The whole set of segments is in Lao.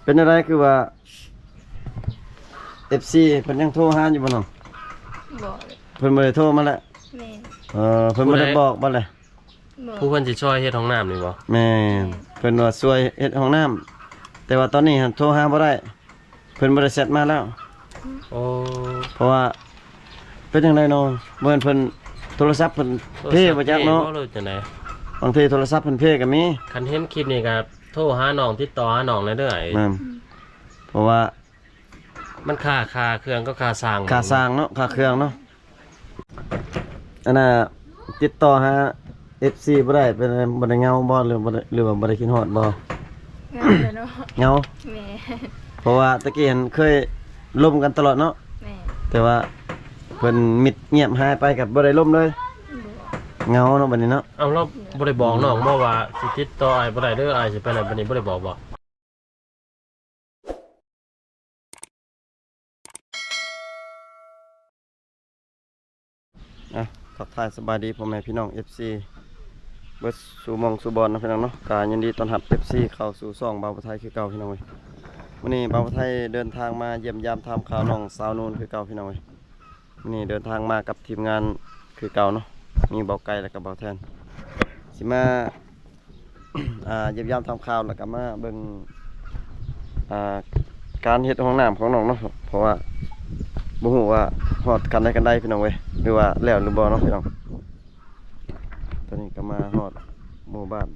ເປັນຈັ່ງໃດ ຄືວ່າ ເອັຟຊີ ເພິ່ນຍັງໂທຫາຢູ່ບໍ່ນ້ອງ? ບໍ່ເລີຍ. ເພິ່ນບໍ່ໄດ້ໂທມາແລ້ວ? ແມ່ນ. ເອີ ເພິ່ນບໍ່ໄດ້ບອກບໍ່ແລະ? ບໍ່. ຜູ້ເພິ່ນຊິຊ່ອຍເຮັດຫ້ອງນ້ຳນີ້ບໍ່? ແມ່ນ. ເພິ່ນວ່າຊ່ວຍເຮັດຫ້ອງນ້ຳ ແຕ່ວ່າຕອນນີ້ຫັ້ນໂທຫາບໍ່ໄດ້. ເພິ່ນບໍ່ໄດ້ແຊັດມາແລ້ວ. ໂອ້ ເພາະວ່າເປັນຈັ່ງໃດເນາະ ບໍ່ແມ່ນເພິ່ນໂທລະສັບເພິ່ນເພບໍ່ຈັກເນາະ ໂທລະສັບເພບໍ່ ຫຼືຈັ່ງໃດ ບາງທີໂທລະສັບເພິ່ນເພກໍມີ. ຄັນເຫັນຄລິບນີ້ກໍໂທຫານ້ອງ ຕິດຕໍ່ຫານ້ອງແດ່ເດີ. ແມ່ນ. ເພາະວ່າມັນຄ່າ ຄ່າເຄື່ອງກັບຄ່າສ້າງ ຄ່າສ້າງເນາະ ຄ່າເຄື່ອງເນາະ. ອັນນ່າ ຕິດຕໍ່ຫາເອັຟຊີບໍ່ໄດ້ ເປັນ ບໍ່ໄດ້ເຫງົາບໍ່ ຫຼືບໍ່ໄດ້ ຫຼືວ່າບໍ່ໄດ້ຄິດຮອດບໍ່? ເຫງົາແຫຼະເນາະ. ເຫງົາ? ແມ່ນ. ເພາະວ່າຕະກີ້ຫັ້ນເຄີຍລົມກັນຕະຫຼອດເນາະ. ແມ່ນ. ແຕ່ວ່າເພິ່ນມິດງຽບຫາຍໄປ ກໍບໍ່ໄດ້ລົມເລີຍ. ບໍ່. ເຫງົາເນາະບັດນີ້ເນາະ. ເອົາ ລາວບໍ່ໄດ້ບອກນ້ອງບໍ່ວ່າຊິຕິດຕໍ່ອ້າຍບໍ່ໄດ້ເດີ ອ້າຍຊິໄປນັ້ນໄປນີ້ ບໍ່ໄດ້ບອກບໍ່? ອ່ະ ທັກທາຍສະບາຍດີພໍ່ແມ່ພີ່ນ້ອງເອັຟຊີເບິດສູ່ໝ່ອງສູ່ບ່ອນເນາະພີ່ນ້ອງເນາະ. ກະຍິນດີຕ້ອນຮັບເອັຟຊີເຂົ້າສູ່ຊ່ອງບ່າວຜູ້ໄທຄືເກົ່າພີ່ນ້ອງເອີຍ. ມື້ນີ້ບ່າວຜູ້ໄທເດີນທາງມາຢ້ຽມຢາມຖາມຂ່າວນ້ອງສາວນູນຄືເກົ່າພີ່ນ້ອງເອີຍ. ມື້ນີ້ເດີນທາງມາກັບທີມງານຄືເກົ່າເນາະ ມີບ່າວໄກ່ ແລ້ວກໍບ່າວແທນ ຊິມາ ອ່າ ຢ້ຽມຢາມຖາມຂ່າວ ແລ້ວກໍມາເບິ່ງ ອ່າ ການເຮັດຫ້ອງນ້ຳຂອງນ້ອງເນາະ ເພາະວ່າບໍ່ຮູ້ວ່າຮອດຂັ້ນໃດຂັ້ນໃດພີ່ນ້ອງເອີຍ ຫຼືວ່າແລ້ວຫຼືບໍ່ເນາະພີ່ນ້ອງ. ຕອນນີ້ກໍມາຮອດໝູ່ບ້ານ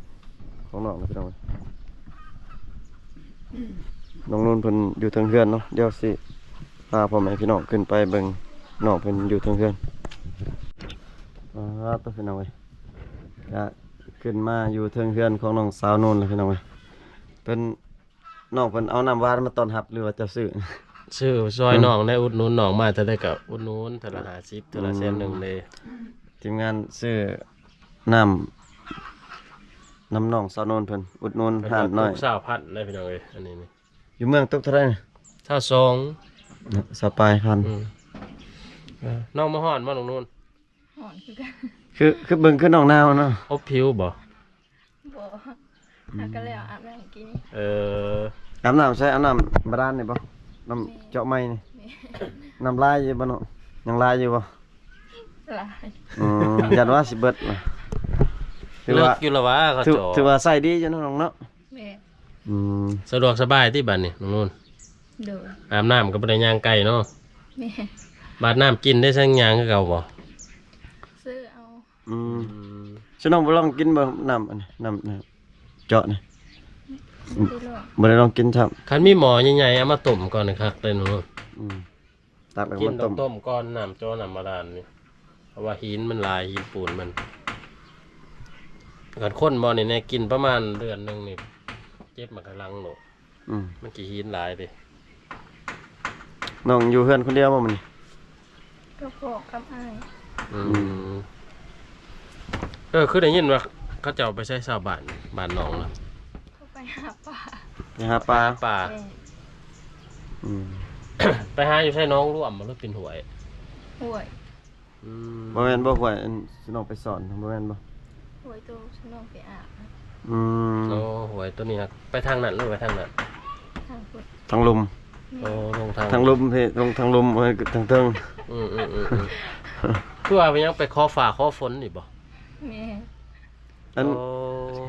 ຂອງນ້ອງແລ້ວພີ່ນ້ອງເອີຍ. ນ້ອງນູນເພິ່ນຢູ່ເທິງເຮືອນເນາະ ດຽວຊິພາພໍ່ແມ່ພີ່ນ້ອງຂຶ້ນໄປເບິ່ງນ້ອງເພິ່ນຢູ່ເທິງເຮືອນ. ອ່າ ໂຕ ພີ່ນ້ອງເອີຍ ກະຂຶ້ນມາຢູ່ເທິງເຮືອນຂອງນ້ອງສາວນູນແລ້ວພີ່ນ້ອງເອີຍ. ເພິ່ນ ນ້ອງເພິ່ນເອົານ້ຳຫວານມາຕ້ອນຮັບ ຫຼືວ່າເຈົ້າຊື້? ຊື້ຊ່ອຍ ອືມ ນ້ອງແດ່ ອຸດໜູນນ້ອງມາເທື່ອໃດກໍອຸດໜູນ ເທື່ອລະຫ້າສິບ ເທື່ອລະແສນໜຶ່ງເດ້. ອືມ ທີມງານຊື້ນ້ຳນຳນ້ອງສາວນູນເພິ່ນ ອຸດໜູນຮ້ານນ້ອຍ ເພິ່ນວ່າຕົກຊາວພັນໄດ໋ພີ່ນ້ອງເອີຍ. ອັນນີ້ນີ້ ຢູ່ເມືອງຕົກເທົ່າໃດ? ຊາວສອງ ຊາວປາຍພັນ. ອືມ ເອີ ນ້ອງບໍ່ຮ້ອນບໍ່ ນ້ອງນູນ? ຮ້ອນຄືກັນ. ຄື ຄືເບິ່ງຄືນ້ອງໜາວເນາະ. ອົບຜິວບໍ່? ບໍ່ ອືມ ຫາກໍແລ້ວອາບນ້ຳກິນ. ເອີ ອາບນ້ຳໃສ? ອາບນ້ຳບາດານນີ້ບໍ່? ນ້ຳ ແມ່ນ ເຈາະໃໝ່ນີ້. ແມ່ນ. ນ້ຳຫຼາຍຢູ່ບໍ່ເນາະ? ຍັງຫຼາຍຢູ່ບໍ່? ຫຼາຍ. ອືມ ຢ້ານວ່າຊິເບິດນະ. ຖືວ່າ ເລິກຢູ່ລະຫວາ ເຂົາເຈົ້າ ຖືວ່າໃຊ້ດີຢູ່ເນາະນ້ອງເນາະ. ແມ່ນ. ອືມ ສະດວກສະບາຍຕິບາດນີ້ນ້ອງນູນ? ໂດຍ. ອາບນ້ຳກໍບໍ່ໄດ້ຍ່າງໄກເນາະ. ແມ່ນ. ບາດນ້ຳກິນໄດ້ ສັງຍ່າງຄືເກົ່າບໍ່? ຊື້ເອົາ. ອືມ ອືມ ຊິນ້ອງບໍ່ລອງກິນບໍ່ ນ້ຳອັນນີ້ ນ້ຳ ນ້ຳເຈາະນີ້? ບໍ່ໄດ້ລອງ ບໍ່ໄດ້ລອງກິນຊ້ຳ. ຄັນມີໝໍ້ໃຫຍ່ໆ ເອົາມາຕົ້ມກ່ອນນີ້ຄັກເດ້ນ້ອງ. ອືມ ຕັກແລ້ວກໍມາຕົ້ມ. ກິນຕ້ອງຕົ້ມກ່ອນ ນ້ຳເຈາະ ນ້ຳບາດານນີ້ ເພາະວ່າຫີນມັນຫຼາຍ ຫີນປູນມັນ. ຄັນຄົນບໍ່ນີ້ແນ່ ກິນປະມານເດືອນໜຶ່ງນີ້ ເຈັບໝາກກະລັງໂລດ. ອືມ ມັນຂີ້ຫີນຫຼາຍເດ້. ນ້ອງຢູ່ເຮືອນຄົນດຽວບໍ່ມື້ນີ້? ກັບພໍ່ກັບອ້າຍ. ອືມ ອືມ ເອີ ຄືໄດ້ຍິນວ່າເຂົາເຈົ້າໄປໃສຊາວບ້ານ ບ້ານນ້ອງນະ? ເຂົາໄປຫາປາ. ໄປຫາປາ? ປາ. ແມ່ນ. ອືມ ໄປຫາຢູ່ໃສ ໜອງລວມບໍ່ ຫຼືເປັນຫ້ວຍ? ຫ້ວຍ. ອືມ ບໍ່ແມ່ນບໍ່ ຫ້ວຍອັນ ຊິນ້ອງໄປສອນ ບໍ່ແມ່ນບໍ່? ຫ້ວຍໂຕ ຊິນ້ອງໄປອາບ. ອືມ ໂອ້ ຫ້ວຍໂຕນີ້ ໄປທາງນັ້ນ ຫຼືໄປທາງນັ້ນ? ທາງພຸ້ນ ທາງລຸ່ມ. ແມ່ນ. ໂອ້ ລົງທາງ ທາງລຸ່ມພີ້ ລົງທາງລຸ່ມ ໂອ້ຍ ທາງເທິງ. ອືມໆໆໆ ຄືວ່າໄປຫຍັງ ໄປຂໍຟ້າຂໍຝົນນີ້ບໍ່? ແມ່ນ. ອັນ ໂອ້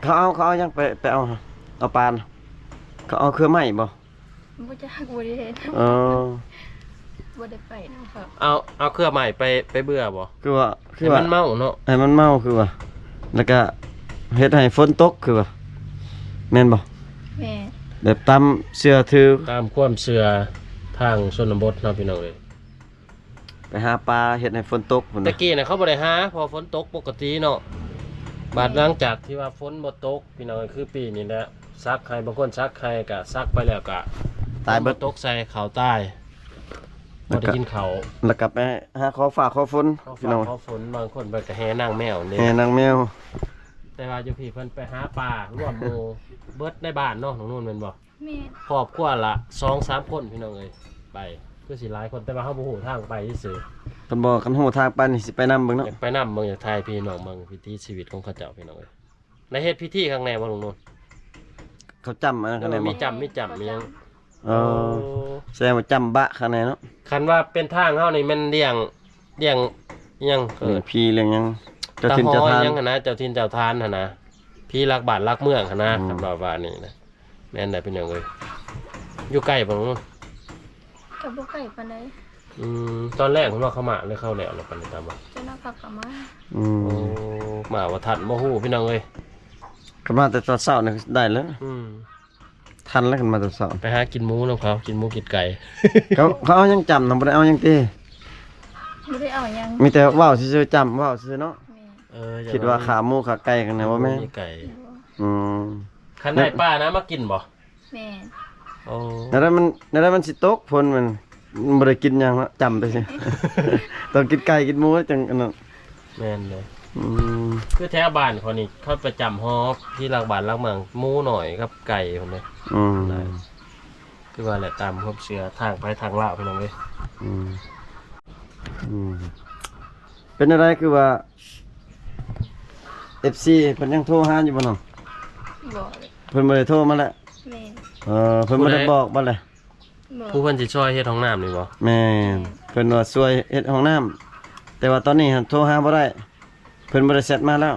ເຂົາເອົາ ເຂົາເອົາຫຍັງໄປ ໄປເອົາ ເອົາປານ ເຂົາເອົາເຄືອໄມ້ບໍ່? ບໍ່ຈັກ ບໍ່ໄດ້ເຮັດ. ເອີ ບໍ່ໄດ້ໄປນຳເຂົາ. ເອົາ ເອົາເຄືອໄມ້ໄປ ໄປເບືອບໍ່? ຄືວ່າ ຄືວ່າ ໃຫ້ມັນເມົາເນາະ ໃຫ້ມັນເມົາ ຄືວ່າ ແລ້ວກະເຮັດໃຫ້ຝົນຕົກ ຄືວ່າ ແມ່ນບໍ່? ແມ່ນ. ແບບຕາມເຊື່ອຖື ຕາມຄວາມເຊື່ອທາງຊົນນະບົດເນາະ ພີ່ນ້ອງເອີຍ. ໄປຫາປາເຮັດໃຫ້ຝົນຕົກພຸ້ນນະ. ແຕ່ກີ້ນະເຂົາບໍ່ໄດ້ຫາ ເພາະຝົນຕົກປົກກະຕິເນາະ. ບາດ ແມ່ນ. ຫຼັງຈາກທີ່ວ່າຝົນບໍ່ຕົກ ພີ່ນ້ອງເອີຍ ຄືປີນີ້ແຫຼະ ສັກໄຮ່ ບາງຄົນສັກໄຮ່ກະສັກໄປແລ້ວກະ ຕາຍເບິດ ຝົນບໍ່ຕົກໃສ່ ເຂົ້າຕາຍ ບໍ່ໄດ້ກິນເຂົ້າ. ແລ້ວກະໄປຫາຂໍຟ້າຂໍຝົນ ຂໍ ພີ່ນ້ອງ ຂໍຝົນ ບາງຄົນເພິ່ນກະແຫ່ນາງແມວນີ້ ແຫ່ນາງແມວ. ແຕ່ວ່າຢູ່ພີ້ເພິ່ນໄປຫາປາລວມໝູ່ເບິດໃນບ້ານເນາະ ນ້ອງນູນແມ່ນບໍ່? ແມ່ນ. ຄອບຄົວລະສອງສາມຄົນ ພີ່ນ້ອງເອີຍ ໄປ ຄືຊິຫຼາຍຄົນ ແຕ່ວ່າເຮົາບໍ່ຮູ້ທາງໄປຊື່ໆ. ເພິ່ນບອກຄັນຮູ້ທາງໄປນີ້ຊິໄປນຳເບິ່ງເນາະ. ຢາກໄປນຳເບິ່ງ ຢາກຖ່າຍພີ່ນ້ອງເບິ່ງວິຖີຊີວິດຂອງເຂົາເຈົ້າ ພີ່ນ້ອງເອີຍ. ໄດ້ເຮັດພິທີຂ້າງໃນບໍ່ ລຸງນົນ? ເຂົາຈ້ຳອັນນັ້ນຂ້າງໃນບໍ່? ມີຈ້ຳ ມີຈ້ຳມີຫຍັງ? ເອີ ໂອ້ ແສດງວ່າຈຳບະຂະແນນເນາະ. ຄັນວ່າເປັນທາງເຮົານີ້ແມ່ນລ້ຽງ ລ້ຽງຫຍັງ ເອີ ລ້ຽງຜີລ້ຽງຫຍັງ ເຈົ້າຖິ່ນເຈົ້າທານ ຕາຫໍ່ຫຍັງຫັ້ນນະ ເຈົ້າຖິ່ນເຈົ້າທານຫັ້ນນະ ຜີຫຼັກບ້ານຫຼັກເມືອງຫັ້ນນະ. ອືມ ຄັນວ່າວ່ານີ້ນະ ແມ່ນໄດ໋ພີ່ນ້ອງເອີຍ. ຢູ່ໃກ້ບໍ່? ກໍບໍ່ໃກ້ປານໃດ. ອືມ ຕອນແລກເພິ່ນວ່າເຂົ້າມາ ຫຼືເຂົ້າແລ້ວ ແລ້ວປານໃດຕາມວ່າ ເຈົ້າໜ້າເຂົາກໍມາ. ອືມ ໂອ້ ມາບໍ່ທັນ ບໍ່ຮູ້ພີ່ນ້ອງເອີຍ. ຄັນມາແຕ່ຕອນເຊົ້ານີ້ໄດ້ແລ້ວ. ອືມ ທັນແລ້ວ ຄັນມາແຕ່ເຊົ້າ. ໄປຫາກິນໝູນຳເຂົາ ກິນໝູກິນໄກ່. ເຂົາ ເຂົາເອົາຫຍັງຈຳນຳ ບໍ່ໄດ້ເອົາຫຍັງຕິ? ບໍ່ໄດ້ເອົາຫຍັງ ມີແຕ່ເວົ້າຊື່ໆ ຈຳເວົ້າຊື່ເນາະ. ແມ່ນ ເອີ ຄິດວ່າຂາໝູຂາໄກ່ກັນນະ ບໍ່ແມ່ນ? ໝູມີໄກ່. ອືມ ຄັນໄດ້ປານະ ມາກິນບໍ່? ແມ່ນ. ໂອ້ ແນວໃດມັນ ແນວໃດມັນຊິຕົກຝົນ ມັນ ມັນບໍ່ໄດ້ກິນຫຍັງເນາະ ຈຳແຕ່ຊິ ຕ້ອງກິນໄກ່ກິນໝູຈັ່ງອັນນັ້ນ. ແມ່ນເລີຍ. ອືມ ຄືແຖວບ້ານຂ້ອຍນີ້ ເຂົາປະຈຳຫໍ ທີ່ຫຼັກບ້ານຫຼັກເມືອງ ໝູໜ້ອຍກັບໄກ່ພຸ້ນເດ້. ອືມ ຄືວ່າແຫຼະ ຕາມຄວາມເຊື່ອທາງໃຜທາງລາວ ພີ່ນ້ອງເອີຍ. ອືມ ອືມ ເປັນຈັ່ງໃດ ຄືວ່າ ເອັຟຊີ ເພິ່ນຍັງໂທຫາຢູ່ບໍ່ນ້ອງ? ບໍ່. ເພິ່ນບໍ່ໄດ້ໂທມາແລ້ວ? ແມ່ນ. ເອີ ເພິ່ນບໍ່ໄດ້ບອກບໍ່ແຫຼະ? ບໍ່. ຜູ້ເພິ່ນຊິຊ່ວຍເຮັດຫ້ອງນ້ຳນີ້ບໍ່? ແມ່ນ. ເພິ່ນວ່າຊ່ວຍເຮັດຫ້ອງນ້ຳ ແຕ່ວ່າຕອນນີ້ຫັ້ນໂທຫາບໍ່ໄດ້ ເພິ່ນບໍ່ໄດ້ແຊັດມາແລ້ວ.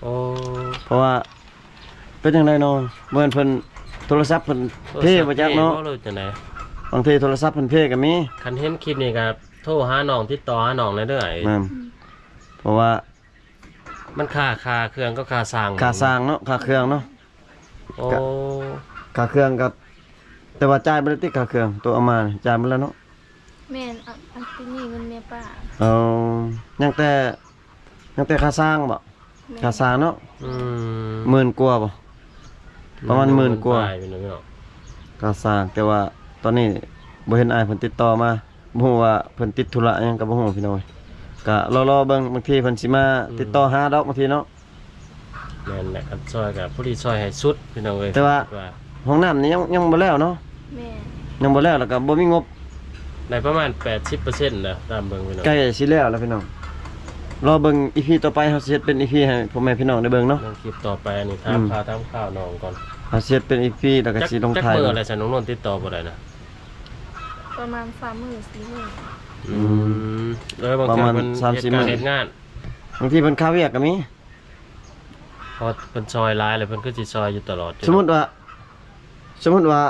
ໂອ້ ເພາະວ່າເປັນຈັ່ງໃດເນາະ ບໍ່ແມ່ນເພິ່ນ ໂທລະສັບເພິ່ນເພບໍ່ຈັກເນາະ ຫຼືຈັ່ງໃດ ບາງທີໂທລະສັບເພິ່ນເພກໍມີ. ຄັນເຫັນຄລິບນີ້ກໍໂທຫານ້ອງ ຕິດຕໍ່ຫານ້ອງແດ່ເດີ. ແມ່ນ. ເພາະວ່າ ມັນຄ່າ ຄ່າເຄື່ອງກັບຄ່າສ້າງ ຄ່າສ້າງເນາະ ຄ່າເຄື່ອງເນາະ. ໂອ້ ກະ ຄ່າເຄື່ອງກໍ ແຕ່ວ່າຈ່າຍເບິດແລ້ວຕິ ຄ່າເຄື່ອງ ໂຕເອົາມານີ້ຈ່າຍເບິດແລ້ວເນາະ? ແມ່ນ. ອັນ ອັນນີ້ເງິນແມ່ປ້າ. ເອີ ຍັງແຕ່ ຍັງແຕ່ຄ່າສ້າງບໍ? ແມ່ນ. ຄ່າສ້າງເນາະ? ອືມ ໝື່ນກວ່າບໍ? ປະມານໝື່ນກວ່າ ປາຍ ພີ່ນ້ອງ ຄ່າສ້າງ. ແຕ່ວ່າຕອນນີ້ບໍ່ເຫັນອ້າຍເພິ່ນຕິດຕໍ່ມາ. ບໍ່ຮູ້ວ່າເພິ່ນຕິດທຸລະຫຍັງກໍບໍ່ຮູ້ພີ່ນ້ອງເອີຍ. ກະລໍໆເບິ່ງ ບາງທີເພິ່ນຊິມາ ອືມ ຕິດຕໍ່ຫາດອກ ບາງທີເນາະ. ແມ່ນແຫຼະ ຄັນຊ່ອຍກໍຜູ້ທີ່ຊ່ອຍໃຫ້ສຸດພີ່ນ້ອງເອີຍ. ແຕ່ວ່າຫ້ອງນ້ຳນີ້ຍັງ ຍັງບໍ່ແລ້ວເນາະ? ແມ່ນ. ຍັງບໍ່ແລ້ວ ແລ້ວກໍບໍ່ມີງົບ. ໄດ້ປະມານແປດສິບເປີເຊັນແລ້ວ ຕາມເບິ່ງພີ່ນ້ອງ ໃກ້ຊິແລ້ວແລ້ວພີ່ນ້ອງ. ລໍເບິ່ງອີພີຕໍ່ໄປ ເຮົາຊິເຮັດເປັນອີພີໃຫ້ພໍ່ແມ່ພີ່ນ້ອງໄດ້ເບິ່ງເນາະ. ເບິ່ງຄລິບຕໍ່ໄປ ອັນນີ້ຖາມ ອືມ ຂ່າວ ຖາມຂ່າວນ້ອງກ່ອນ. ເຮົາຊິເຮັດເປັນອີພີ ແລ້ວກໍຊິລົງຖ່າຍ. ຈັກມື້ແລ້ວຊັ້ນ ນ້ອງນົນຕິດຕໍ່ບໍ່ໄດ້ນະ? ປະມານສາມມື້ ສີ່ມື້. ອືມ ອືມ ເອີ ບາງເທື່ອເພິ່ນເຮັດການເຮັດງານ ບາງທີເພິ່ນຄາວຽກກໍມີ. ເພາະເພິ່ນຊ່ອຍຫຼາຍແລ້ວ ເພິ່ນຄືຊິຊ່ອຍຢູ່ຕະຫຼອດ. ສົມມຸດວ່າ ສົມມຸດວ່າ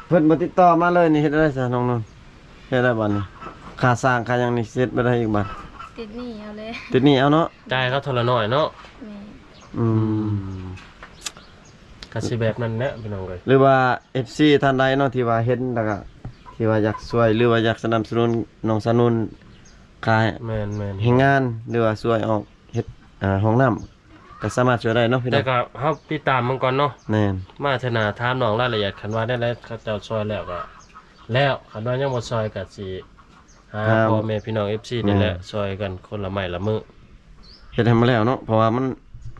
ເພິ່ນບໍ່ຕິດຕໍ່ມາເລີຍນີ້ ເຮັດແນວໃດຊະນ້ອງນົນ? ເຮັດໄດ້ບາດນີ້ ຄ່າສ້າງຄ່າຫຍັງນີ້ຊິເຮັດແບບໃດອີກບາດ? ຕິດໜີ້ເອົາເລີຍ. ຕິດໜີ້ເອົາເນາະ. ຈ່າຍເຂົາເທື່ອລະໜ້ອຍເນາະ. ແມ່ນ. ອືມ ອືມ ກໍຊິແບບນັ້ນແຫຼະພີ່ນ້ອງເອີຍ. ຫຼືວ່າເອັຟຊີທ່ານໃດເນາະ ທີ່ວ່າເຫັນແລ້ວກໍ ທີ່ວ່າຢາກຊ່ວຍ ຫຼືວ່າຢາກສະໜັບສະໜູນນ້ອງສາວນຸນ ຄ່າ ແມ່ນໆ ແຮງງານ ຫຼືວ່າຊ່ວຍອອກເຮັດ ອ່າ ຫ້ອງນ້ຳ ກໍສາມາດຊ່ວຍໄດ້ເນາະພີ່ນ້ອງ. ແຕ່ກໍເຮົາຕິດຕາມເບິ່ງກ່ອນເນາະ. ແມ່ນ. ມາເທື່ອໜ້າຖາມນ້ອງລາຍລະອຽດ ຄັນວ່າແນວໃດເຂົາເຈົ້າຊ່ວຍແລ້ວກໍແລ້ວ ຄັນວ່າຍັງບໍ່ຊ່ອຍກໍຊິຫາ ຫາພໍ່ແມ່ພີ່ນ້ອງເອັຟຊີນີ້ແຫຼະ ແມ່ນ ຊ່ອຍກັນຄົນລະໄມ້ລະມື ເຮັດໃຫ້ມັນແລ້ວເນາະ. ເພາະວ່າມັນ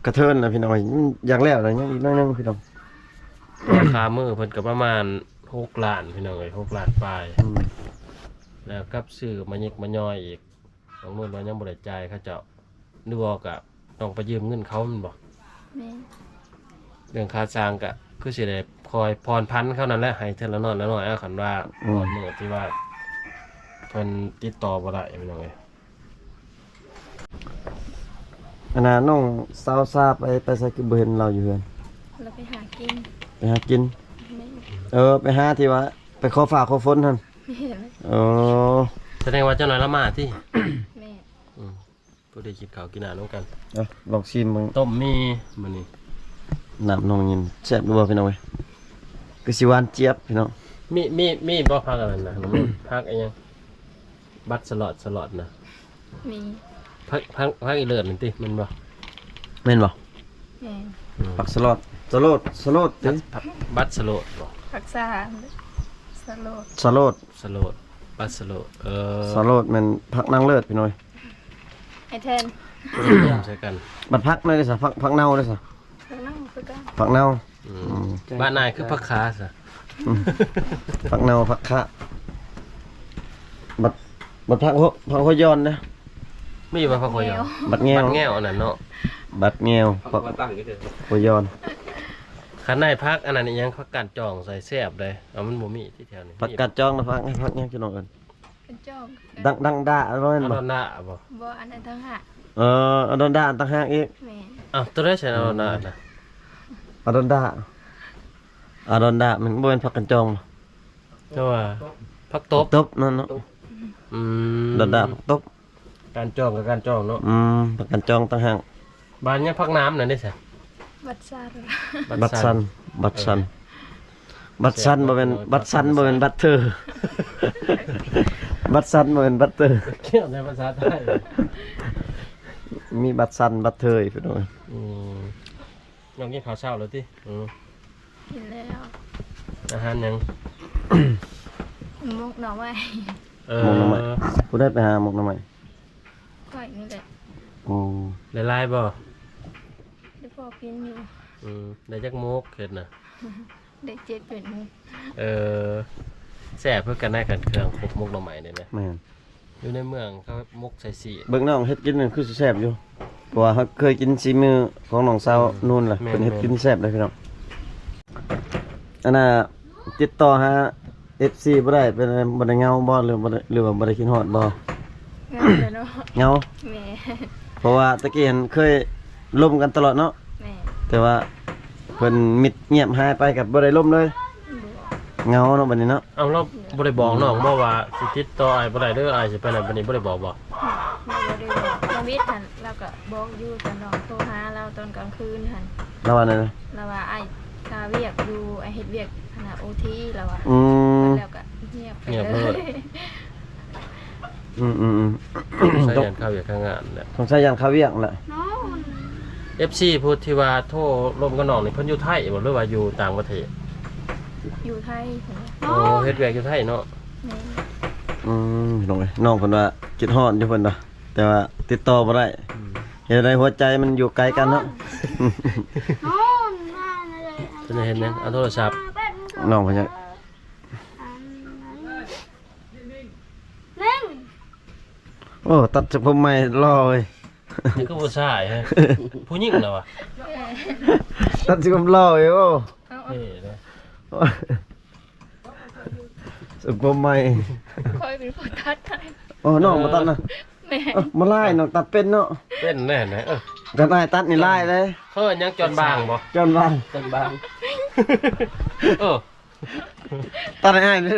ກະເທີນແລ້ວພີ່ນ້ອງເອີຍ ມັນຢາກແລ້ວແລ້ວ ຍັງອີກໜ້ອຍໜຶ່ງພີ່ນ້ອງ. ຄ່າມື້ເພິ່ນກໍປະມານຫົກລ້ານພີ່ນ້ອງເອີຍ ຫົກລ້ານປາຍ. ອືມ ແລ້ວກັບຊື້ມາຍິກມາຍ່ອຍອີກ ນ້ອງນຸ່ນວ່າຍັງບໍ່ໄດ້ຈ່າຍເຂົາເຈົ້າ ຫຼືວ່າກະຕ້ອງໄປຢືມເງິນເຂົາແມ່ນບໍ່? ແມ່ນ. ເລື່ອງຄ່າສ້າງກະຄືຊິໄດ້ຄອຍຜ່ອນຜັນເຂົານັ້ນແຫຼະ ໃຫ້ເທື່ອລະໜ້ອຍລະໜ້ອຍ. ເອົາ ຄັນວ່າ ອືມ ຮອດມື້ທີ່ວ່າເພິ່ນຕິດຕໍ່ບໍ່ໄດ້ພີ່ນ້ອງເອີຍ. ອັນນ່າ ນ້ອງສາວຊາໄປ ໄປໃສຄືບໍ່ເຫັນລາວຢູ່ເຮືອນ? ລາວໄປຫາກິນ. ໄປຫາກິນ? ແມ່ນ. ເອີ ໄປຫາທີ່ວ່າໄປຂໍຟ້າຂໍຝົນຫັ້ນ. ແມ່ນ. ໂອ້ ສະແດງວ່າຈັກໜ້ອຍລາວມາຕິ? ແມ່ນ. ອືມ ພໍດີກິນເຂົ້າກິນນ້ຳນຳກັນ. ເອົາ ລອງຊີມເບິ່ງ ຕົ້ມໝີ່ມື້ນີ້. ນ້ຳນ້ອງຍິນແຊບຢູ່ບໍ່ພີ່ນ້ອງເອີຍ? ຄືຊິຫວານຈຽບພີ່ນ້ອງ. ມີ ມີ ມີບໍ່ຜັກອັນນັ້ນນະ? ຜັກອີ່ຫຍັງ? ບັກສະຫຼອດ ສະຫຼອດນະ. ມີ. ຜັກ ຜັກ ຜັກອີເລີດນັ້ນຕິ ແມ່ນບໍ່? ແມ່ນບໍ່? ແມ່ນ. ອືມ ຜັກສະຫຼອດ ສະໂລດ ສະໂລດຕິ? ບັກ ບັກສະໂລດບໍ່? ຜັກສາ ສະໂລດ ສະໂລດ ສະໂລດ ບັກສະໂລດ. ເອີ ສະໂລດແມ່ນຜັກນາງເລີດພີ່ນ້ອງ. ໄອ້ແທນ ໃສ່ກັນ. ບັດຜັກນັ້ນເດ້ຊະ? ຜັກ ຜັກເນົ່າເດ້ຊະ? ຜັກເນົ່າຄືກັນ. ຜັກເນົ່າ. ອືມ ອືມ ບ້ານນາຍຄືຜັກຂາຊະ? ອືມ ຜັກເນົ່າ ຜັກຂາ. ບັດ ບັດຜັກຫົວ ຜັກຫົວຢອນເດ້? ມີບໍ່ຜັກຫົວຢອນ? ບັດແງວ ບັດແງວອັນນັ້ນເນາະ. ບັດແງວ ຜັກຫົວຢອນ. ຄັນໄດ້ຜັກອັນນັ້ນອີ່ຫຍັງ ຜັກກາດຈອງໃສ່ແຊບເດ້. ເອົາ ມັນບໍ່ມີທີ່ແຖວນີ້. ຜັກກາດຈອງນະ ຜັກ ຜັກຫຍັງພີ່ນ້ອງເອີ້ນ? ກາດຈອງ. ດັງ ດັງດາ ບໍ່ແມ່ນບໍ່? ອາດອນດາບໍ່? ບໍ່ ອັນນັ້ນຕ່າງຫາກ. ເອີ ອາດອນດາອັນຕ່າງຫາກອີກ. ແມ່ນ. ອ້າວ ໂຕໃດຊັ້ນ ອາດອນດານະ? ອາດອນດາ ອາດອນດາ ມັນບໍ່ແມ່ນຜັກກາດຈອງບໍ່? ແຕ່ວ່າຜັກຕົບ ຕົບນັ້ນເນາະ. ອືມ ອາດອນດາ ຜັກຕົບ. ການຈອງກັບການຈອງເນາະ. ອືມ ປະກັນຈອງຕ່າງຫາກ. ບາດຫຍັງ ຜັກນ້ຳນັ້ນເດ້ຊະ? ບັດຊັນ. ບັດຊັນ ບັດຊັນ ເອີ ບັດຊັນ ແຊບ ບໍ່ແມ່ນ ເນາະ ບັດຊັນ ບັດຊັນ ບໍ່ແມ່ນບັດເທີ. ບັດຊັນ ບໍ່ແມ່ນບັດເທີ. ຂຽນໃນພາສາໄທ. ມີບັດຊັນ ບັດເທີ ພີ່ນ້ອງ. ອືມ ນ້ອງກິນເຂົ້າເຊົ້າແລ້ວຕິ? ອືມ ກິນແລ້ວ. ອາຫານຫຍັງ? ໝົກໜໍ່ໄມ້. ເອີ ໝົກໜໍ່ໄມ້. ຜູ້ໃດໄປຫາໝົກໜໍ່ໄມ້? ຂ້ອຍນີ້ແຫຼະ. ໂອ້ ໄດ້ຫຼາຍບໍ່? ໄດ້ພໍກິນຢູ່. ອືມ ໄດ້ຈັກໝົກເຮັດນະ? ໄດ້ເຈັດແປດໝົກ. ເອີ ແຊບຄືກັນນະ ຄັນເຄື່ອງຄົບໝົກໜໍ່ໄມ້ນີ້ນະ. ແມ່ນ. ຢູ່ໃນເມືອງເຂົາໝົກໃສ່ຊີ້ນ. ເບິ່ງນ້ອງເຮັດກິນນັ້ນຄືຊິແຊບຢູ່ ເພາະວ່າເຮົາເຄີຍກິນສີມືຂອງນ້ອງສາວ ອືມ ນູນລະ. ແມ່ນ ເພິ່ນເຮັດ ແມ່ນ ກິນແຊບເດ້ພີ່ນ້ອງ. ອັນນ່າ ຕິດຕໍ່ຫາເອັຟຊີບໍ່ໄດ້ ເປັນບໍ່ໄດ້ເຫງົາບໍ່ ຫຼືບໍ່ໄດ້ ຫຼືວ່າບໍ່ໄດ້ຄິດຮອດບໍ່? ເຫງົາແຫຼະເນາະ. ເຫງົາ. ແມ່ນ. ເພາະວ່າແຕ່ກີ້ຫັ້ນເຄີຍລົມກັນຕະຫຼອດເນາະ. ແມ່ນ. ແຕ່ວ່າເພິ່ນມິດງຽບຫາຍໄປ ກໍບໍ່ໄດ້ລົມເລີຍ. ບໍ່. ເຫງົາເນາະບັດນີ້ເນາະ. ເອົາ ລາວບໍ່ໄດ້ບອກນ້ອງບໍ່ວ່າຊິຕິດຕໍ່ອ້າຍບໍ່ໄດ້ເດີ ອ້າຍຊິໄປນັ້ນໄປນີ້ ບໍ່ໄດ້ບອກບໍ່? ບໍ່ໄດ້ບອກ. ທຳອິດຫັ້ນລາວກໍບອກຢູ່ ຕອນນ້ອງໂທຫາລາວຕອນກາງຄືນຫັ້ນ. ລາວວ່າແນວໃດ? ລາວວ່າ ອ້າຍຄາວຽກຢູ່ ອ້າຍເຮັດວຽກຫັ້ນນະ ໂອທີ ລາວວ່າ. ອືມ. ແລ້ວກໍງຽບໄປເລີຍ. ງຽບເລີຍ. ອືມໆໆ. ສງໄສຢ້ານຄາວຽກຄາງານແຫຼະ. ສງໄສຢ້ານຄາວຽກແຫຼະ. ເອັຟຊີຜູ້ທີ່ວ່າໂທລົມກັບນ້ອງນີ້ ເພິ່ນຢູ່ໄທບໍ່ ຫຼືວ່າຢູ່ຕ່າງປະເທດ? ຢູ່ໄທ. ໂອ້ ເຮັດວຽກຢູ່ໄທເນາະ. ແມ່ນ. ອືມ ພີ່ນ້ອງເອີຍ ນ້ອງເພິ່ນວ່າຄິດຮອດຢູ່ເພິ່ນວ່າ ແຕ່ວ່າຕິດຕໍ່ບໍ່ໄດ້. ອືມ. ເຮັດໃດຫົວໃຈມັນຢູ່ໄກກັນເນາະ. ເພິ່ນເຮັດຫຍັງ? ເອົາໂທລະສັບ. ນ້ອງເພິ່ນ ໂອ້ ຕັດຊົງຜົມໃໝ່ ຫຼໍ່ເວີຍ. ນີ້ຄືຜູ້ຊາຍເຮີ້ຍ ຜູ້ຍິງລະວະ. ຕັດຊົງຜົມຫຼໍ່ເວີຍ. ໂອ້ ເທ່ເດ້. ຊົງຜົມໃໝ່ ຂ້ອຍເປັນຜູ້ຕັດໃຫ້. ໂອ້ ນ້ອງມາຕັດນະ. ແມ່ນ. ເອີ ມາລາຍ ນ້ອງຕັດເປັນເນາະ. ເປັນແນ່ນະ. ເອີ ຄັນອ້າຍຕັດນີ້ລາຍເລີຍ. ເອີ້ນຫຍັງ ຈອນບາງບໍ່? ຈອນບາງ ຈອນບາງ. ເອີ ຕັດໃຫ້ອ້າຍເດີ.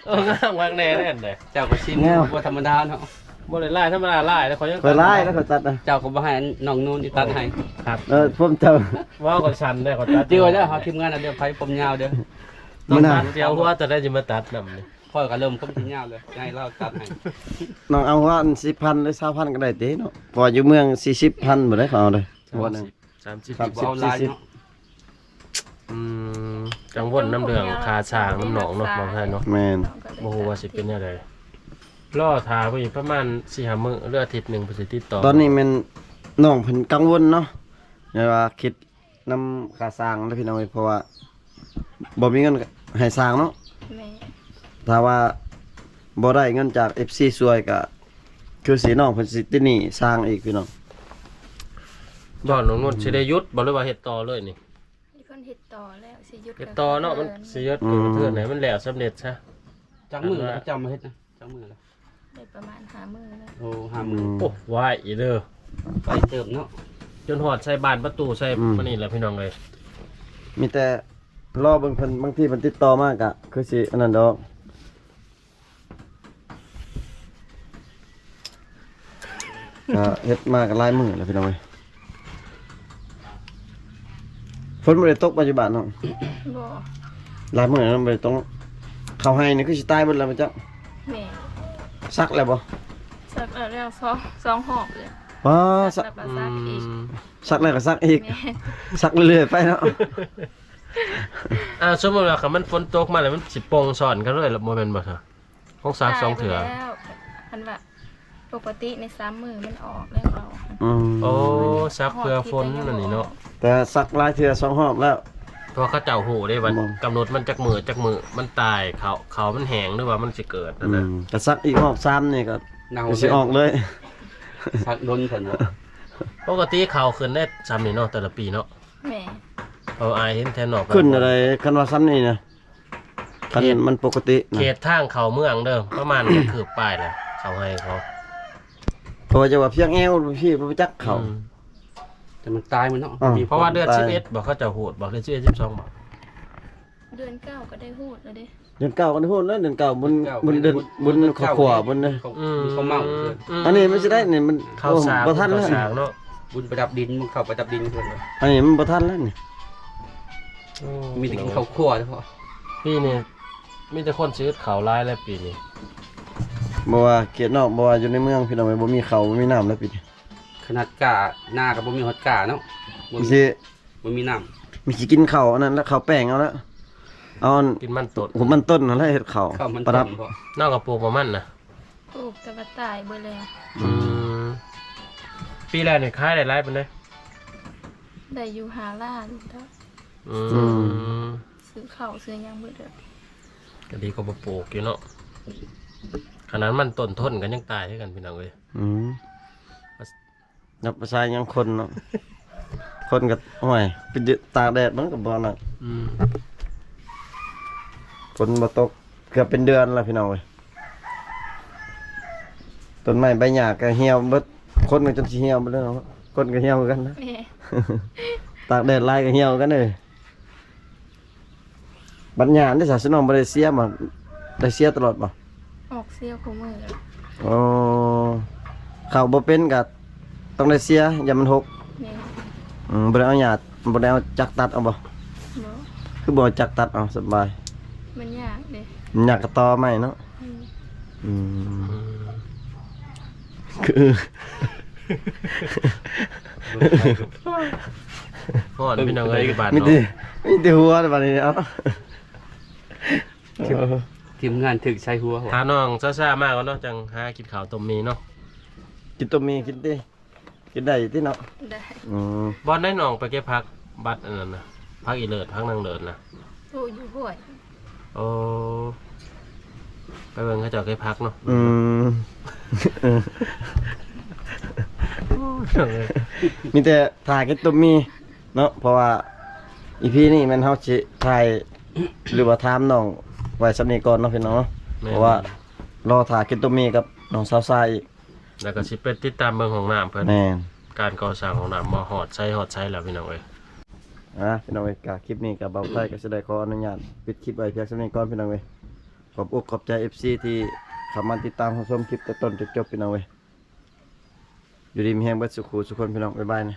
ເອີ ງາມຄັກແນ່ແນ່ນະ. ເຈົ້າກໍຊິງາມ ບໍ່ທຳມະດາເນາະ. ບໍ່ໄດ້ລາຍທຳມະດາ ລາຍແລ້ວ ຂ້ອຍຍັງ ຂ້ອຍລາຍແລ້ວ ຂ້ອຍຕັດນະ. ເຈົ້າກໍບໍ່ໃຫ້ນ້ອງນູນອີຕັດໃຫ້. ຄັບ. ເອີ ຜົມເຈົ້າ ເວົ້າກັນຊັ້ນແດ່ ຂ້ອຍຕັດ. ຈື່ໄວ້ເດີ ເຮົາທີມງານເດີ ໃຜຜົມຍາວເດີ. ມື້ໜ້າ ຕ້ອງຕັດ ຊິເອົາຫົວຕົວໃດຊິມາຕັດນຳນີ້. ຂ້ອຍກໍເລີ່ມຜົມຊິຍາວເລີຍ ຈະໃຫ້ລາວຕັດໃຫ້. ນ້ອງເອົາຫົວອັນສິບພັນ ຫຼື ຊາວພັນກໍໄດ້ຕິເນາະ ເພາະວ່າຢູ່ເມືອງສີ່ສິບພັນບໍ່ໄດ້ ເຂົາເອົາເດີ ຫົວໜຶ່ງ. ສາມສິບ ສາມສິບ ສີ່ສິບ. ອືມ ກັງວົນນຳເລື່ອງຄ່າສ້າງນຳນ້ອງເນາະ ນ້ອງຊາຍເນາະ. ແມ່ນ. ບໍ່ຮູ້ວ່າຊິເປັນແນວໃດ ລໍຖ້າເພິ່ນອີກປະມານສີ່ຫ້າມື້ ຫຼືອາທິດໜຶ່ງ ເພິ່ນຊິຕິດຕໍ່. ຕອນນີ້ແມ່ນນ້ອງເພິ່ນກັງວົນເນາະ ແຕ່ວ່າຄິດນຳຄ່າສ້າງເດີພີ່ນ້ອງເອີຍ ເພາະວ່າບໍ່ມີເງິນໃຫ້ສ້າງເນາະ. ແມ່ນ. ຖ້າວ່າບໍ່ໄດ້ເງິນຈາກເອັຟຊີຊ່ວຍ ກໍຄືຊິ ນ້ອງເພິ່ນຊິຕິດໜີ້ສ້າງອີກພີ່ນ້ອງ. ບໍ່ ນ້ອງນຸດຊິໄດ້ຢຸດບໍ່ ຫຼືວ່າເຮັດຕໍ່ເລີຍນີ້? ເພິ່ນເຮັດຕໍ່ແລ້ວ ຊິຢຸດ ເຮັດຕໍ່ເນາະ. ມັນຊິຢຸດ ອືມ ເທື່ອໃດມັນແລ້ວສຳເລັດຊະ. ຈັກມື້ແລ້ວເຂົາເຈົ້າມາເຮັດນະ? ຈັກມື້ແລ້ວ? ໄດ້ປະມານຫ້າມື້ແລ້ວ. ໂອ້ ຫ້າມື້. ອືມ. ໂອ້ ໄວເດີ ໄວເຕີບເນາະ ຈົນຮອດໃສ່ບານປະຕູໃສ່ ອືມ ປານນີ້ແຫຼະພີ່ນ້ອງເອີຍ. ມີແຕ່ລໍເບິ່ງເພິ່ນ ບາງທີເພິ່ນຕິດຕໍ່ມາກະຄືຊິອັນນັ້ນດອກ. ກະເຮັດມາກະຫຼາຍມື້ແລ້ວພີ່ນ້ອງເອີຍ. ຝົນບໍ່ໄດ້ຕົກປັດຈຸບັນເນາະ? ບໍ່. ຫຼາຍມື້ແລ້ວບໍ່ໄດ້ຕົກ. ເຂົ້າໄຮ່ນີ້ຄືຊິຕາຍເບິດແລ້ວບໍ່ຈັກ. ແມ່ນ. ສັກແລ້ວບໍ່? ສັກແລ້ວ ສອງ ສອງຮອບແລ້ວ. ວ້າ ສັກ ສັກແລ້ວກໍສັກອີກ. ອືມ. ສັກແລ້ວກໍສັກອີກ. ແມ່ນ. ສັກເລື້ອຍໆໄປເນາະ. ອ່າ ສົມມຸດວ່າຄັນມັນຝົນຕົກມາແລ້ວ ມັນຊິປ່ອງຊ້ອນກັນເລີຍ ບໍ່ແມ່ນບໍ່? ຂອງສັກສອງເທື່ອ. ຕາຍໄປແລ້ວ ຄັນວ່າປົກກະຕິໃນສາມມື້ມັນອອກແລ້ວ. ອືມ. ໂອ້ ສັກເພື່ອຝົນອັນນີ້ເນາະ. ແຕ່ສັກຫຼາຍເທື່ອສອງຮອບແລ້ວ ເພາະວ່າເຂົາເຈົ້າຮູ້ເດ້ວ່າ ບໍ່ ກຳນົດມັນຈັກມື້ ຈັກມື້ມັນຕາຍ ເຂົາ ເຂົາມັນແຫ້ງ ຫຼືວ່າມັນຊິເກີດນັ້ນນະ. ອືມ. ແຕ່ສັກອີກຮອບສາມນີ້ກໍ ເນົ່າ ກໍຊິອອກເລີຍ. ສັກດົນເພິ່ນວ່າ ປົກກະຕິເຂົາຂຶ້ນໄດ້ສ່ຳນີ້ເນາະ ແຕ່ລະປີເນາະ. ແມ່ນ. ເ ເອົາອາຍເຫັນແຖວນອກ ຂຶ້ນເທົ່າໃດ ຄັນວ່າຊ່ຳນີ້ນະ? ຄັນ ເຂດ ມັນປົກກະຕິນະ ເຂດທາງເຂົ້າເມືອງເດີ ປະມານ ຄືບປາຍນະ ເຂົ້າໄຮ່ເຂົາ. ເພາະວ່າຈະວ່າພຽງແອວ ພີ່ບໍ່ຈັກເຂົ້າ ອືມ ແຕ່ມັນຕາຍໝົດເນາະ ອ່າ ມີ ເພາະວ່າເດືອນ ຕາຍ ສິບເອັດບໍ່ ເຂົາເຈົ້າຮູດບໍ່ ເດືອນສິບເອັດ ສິບສອງບໍ່? ເດືອນເກົ້າກໍໄດ້ຮູ້ແລ້ວເດ້ ເດືອນເກົ້າກໍໄດ້ຮູ້ແລ້ວ ເດືອນເກົ້າບຸນ ເດືອນເກົ້າ ບຸນເດືອນ ບຸນເຂົ້າຂວບ ບຸນເດ້ ອືມ ເຂົາເໝົາເພິ່ນ ອັນນີ້ມັນຊິໄດ້ນີ້ ມັນ ເຂົ້າສາກ ບໍ່ທັນແລ້ວ ເຂົ້າສາກເນາະ ບຸນປະດັບດິນ ບຸນເຂົ້າປະດັບດິນເພິ່ນ ອັນນີ້ມັນບໍ່ທັນແລ້ວນີ້ ໂອ້ ມີແຕ່ກິນເຂົ້າຂວບເນາະ ປີນີ້ມີແຕ່ຄົນຊິອຶດເຂົ້າຫຼາຍແລ້ວປີນີ້ ບໍ່ວ່າເຂດນອກ ບໍ່ວ່າຢູ່ໃນເມືອງ ພີ່ນ້ອງເອີຍ ບໍ່ມີເຂົ້າ ບໍ່ມີນ້ຳແລ້ວປີນີ້ ຂະໜາດກ້ານາກໍບໍ່ມີຮອດກ້າເນາະ ບໍ່ມີ ຊິ ບໍ່ມີນ້ຳ ມີຊິກິນເຂົ້າອັນນັ້ນລະ ເຂົ້າແປ້ງເອົາລະ ເອົາອັນ ກິນມັນຕົ້ນ ໂອ້ ມັນຕົ້ນຫັ້ນລະເຮັດເຂົ້າ ເຂົ້າມັນ ປະດັບ ຕົ້ນບໍ່ ນ້ອງກໍປູກບໍ່ມັນນະ ປູກແຕ່ວ່າຕາຍເບິດແລ້ວ ອືມ ອືມ ປີແລ້ວນີ້ຂາຍໄດ້ຫຼາຍປານໃດ? ໄດ້ຢູ່ຫ້າລ້ານເນາະ ອືມ ອືມ ຊື້ເຂົ້າຊື້ຫຍັງເບິດແລ້ວ ກໍດີກວ່າບໍ່ປູກຢູ່ເນາະ ຂະໜາດມັນຕົ້ນທົນກໍຍັງຕາຍຄືກັນ ພີ່ນ້ອງເອີຍ ອືມ ນັບພາສາຫຍັງຄົນເນາະ ຄົນກໍ ໂອ້ຍ ໄປຕາກແດດມັນກໍບໍ່ນັ້ນ ອືມ ຝົນບໍ່ຕົກເກືອບເປັນເດືອນແລ້ວ ພີ່ນ້ອງເອີຍ ຕົ້ນໄມ້ໃບຫຍ້າກໍຫ່ຽວເບິດ ຄົນກໍຈົນຊິຫ່ຽວເບິດແລ້ວເນາະ ຄົນກໍຫ່ຽວຄືກັນນະ ແມ່ນ ຕາກແດດຫຼາຍກໍຫ່ຽວຄືກັນເດີ. ບັດຍາມນີ້ຊະ ສະໜອງບໍ່ໄດ້ເສຍບໍ່? ໄດ້ເສຍຕະຫຼອດບໍ່? ອອກເສຍຄູ່ມື້. ໂອ້ ເຂົ້າບໍ່ເປັນກະຕ້ອງໄດ້ເສຍ ຢ້ານມັນຫົກ. ແມ່ນ. ອືມ ບໍ່ໄດ້ເອົາຫຍ້າ ບໍ່ໄດ້ເອົາຈັກຕັດເອົາບໍ່? ບໍ່. ຄືບໍ່ເອົາຈັກຕັດເອົາ ສະບາຍ. ມັນຍາກເດ້. ມັນຍາກກະຕໍ່ໃໝ່ເນາະ. ອືມ. ອືມ. ຄື ຮ້ອນພີ່ນ້ອງເອີຍ ຢູ່ບ້ານເນາະ ມີແຕ່ ມີແຕ່ຫົວແລ້ວບັດນີ້ເນາະ. ທີມ ທີມງານຖືກໃສ່ຫົວ. ຖ້ານ້ອງຊາໆມາກ່ອນເນາະ ຈັ່ງຫາກິນເຂົ້າຕົ້ມໝີ່ເນາະ. ກິນຕົ້ມໝີ່ກິນຕິ ກິນໄດ້ຕິເນາະ. ໄດ້. ອືມ. ບ່ອນໃດນ້ອງໄປເກັບຜັກ ບັດອັນນັ້ນນະ ຜັກອີເລີດ ຜັກນາງເລີດນະ? ໂອ້ ຢູ່ຫ້ວຍ. ໂອ້ ໄປເບິ່ງເຂົາເຈົ້າເກັບຜັກເນາະ. ອືມ. ໂອ້ຍ ມີແຕ່ຖ້າກິນຕົ້ມໝີ່ເນາະ ເພາະວ່າອີພີນີ້ແມ່ນເຮົາຊິຖ່າຍ ຫຼືວ່າຖາມນ້ອງໄວ້ສ່ຳນີ້ກ່ອນເນາະ ພີ່ນ້ອງເນາະ. ແມ່ນ. ເພາະວ່າລໍຖ້າກິນຕົ້ມໝີ່ກັບນ້ອງສາວຊາອີກ ແລ້ວກໍຊິໄປຕິດຕາມເບິ່ງຫ້ອງນ້ຳເພິ່ນ. ແມ່ນ. ການກໍ່ສ້າງຫ້ອງນ້ຳມາຮອດໃສຮອດໃສແລ້ວ ພີ່ນ້ອງເອີຍ. ອ່າ ພີ່ນ້ອງເອີຍ ກະຄລິບນີ້ກະບ່າວໄພກໍຊິໄດ້ຂໍອະນຸຍາດປິດຄລິບໄວ້ພຽງສ່ຳນີ້ກ່ອນ ພີ່ນ້ອງເອີຍ. ຂອບອົກຂອບໃຈເອັຟຊີທີ່ເຂົ້າມາຕິດຕາມຮັບຊົມຄລິບແຕ່ຕົ້ນຈົນຈົບ ພີ່ນ້ອງເອີຍ. ຢູ່ດີມີແຮງເບິດສູ່ຄູ່ສູ່ຄົນ ພີ່ນ້ອງ. ບາຍບາຍນະ.